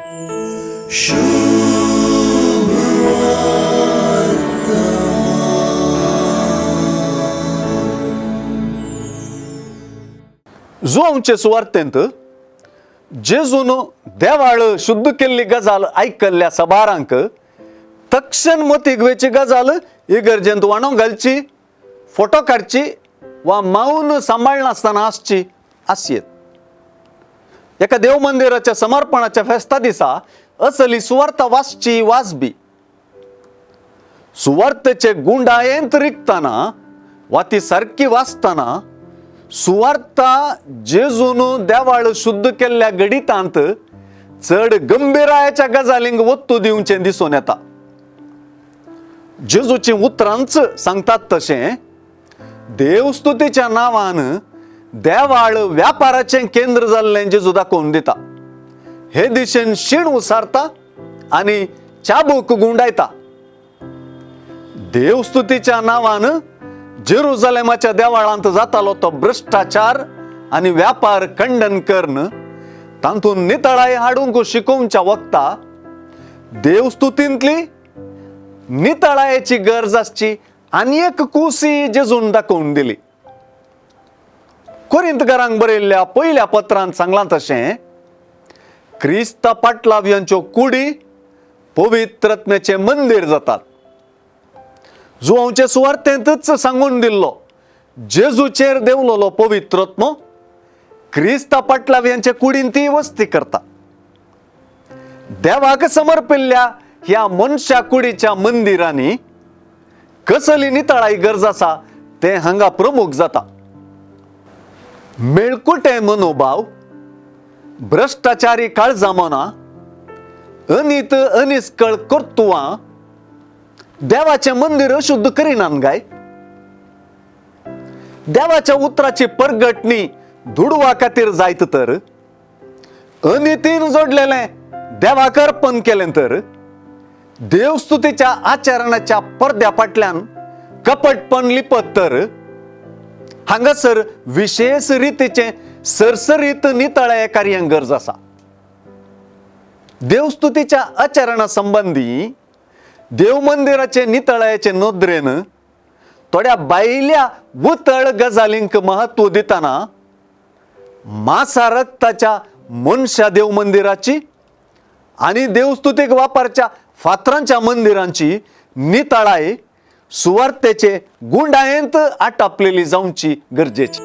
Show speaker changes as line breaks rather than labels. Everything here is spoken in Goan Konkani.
जुवांवचे सुवार्थेंत जेजून देवाळ शुद्ध केल्ली गजाल आयकल्ल्या सबारांक तक्षण मतीक वेची गजाल इगर्जेंत वाणो घालची, फोटो काडची वा मावन सांबाळनासतना आसची आसयेत. एका देव मंदिराच्या समर्पणाच्या फेस्ता दिसा असली सुवार्ता वाचची वाजबी. सुवार्तेचे गुंडायेंत रिगतना वा ती सारकी वाचतना सुवार्ता जेजून देवाळ शुद्ध केल्ल्या गडितांत चड गंभीरायाच्या गजालींक वत्तू दिवचें दिसून येता. जेजूची उतरांच सांगतात तशें देवस्तुतीच्या नांवान देवाळ व्यापाराचें केंद्र जाल्लें जेजू दाखोवन दिता. हे दिशेन शीण उसारता आनी चाबूक गुंडायता. देवस्तुतीच्या नांवान जेरुजलेमाच्या देवाळांत जातालो तो भ्रश्टाचार आनी व्यापार खंडन करून तातूंत नितळाय हाडूंक शिकोवच्या वखता देवस्तुतींतली नितळायेची गरज आसची आनी एक कुसी जेजून दाखोवन दिली. कोरिंतकारांक बरयल्ल्या पयल्या पत्रांत सांगलां तशें क्रिस्ता पाटलाव्यांच्यो कुडी पवित्रत्म्याचें मंदीर जातात. जुवांवचे सुवार्थेंतच सांगून दिल्लो जेजूचेर देंवलोलो पवित्रत्म क्रिस्ता पाटलाव्यांचे कुडीन ती वस्ती करता. देवाक समर्पिल्ल्या ह्या मनशा कुडीच्या मंदिरांनी कसली नितळाई गरज आसा तें हांगा प्रमुख जाता. मेळकुटे मनोभाव, भ्रश्टाचारी काळजामना, अनीत अनिस्कळ कर्तुवां देवाचें मंदिर अशुद्ध करिनात गाय? देवाच्या उतराची परगटणी दुडवा खातीर जायत तर, अनितीन जोडलेलें देवाक अर्पण केलें तर, देवस्तुतीच्या आचरणाच्या पडद्या फाटल्यान कपटपण लिपत तर, हांगासर विशेष रितीचें सरसरीत नितळाये कार्यांक गरज आसा. देवस्तुतीच्या आचरणा संबंदी देव मंदिराचे नितळायेचे नदरेन थोड्या बायल्या उतळ गजालींक महत्व दितना मासा रक्ताच्या मनशा देव मंदिराची आनी देवस्तुतीक वापरच्या फातरांच्या मंदिरांची नितळाय सुवार्तेचे गुंडायेंत आटापलेली जावची गरजेची.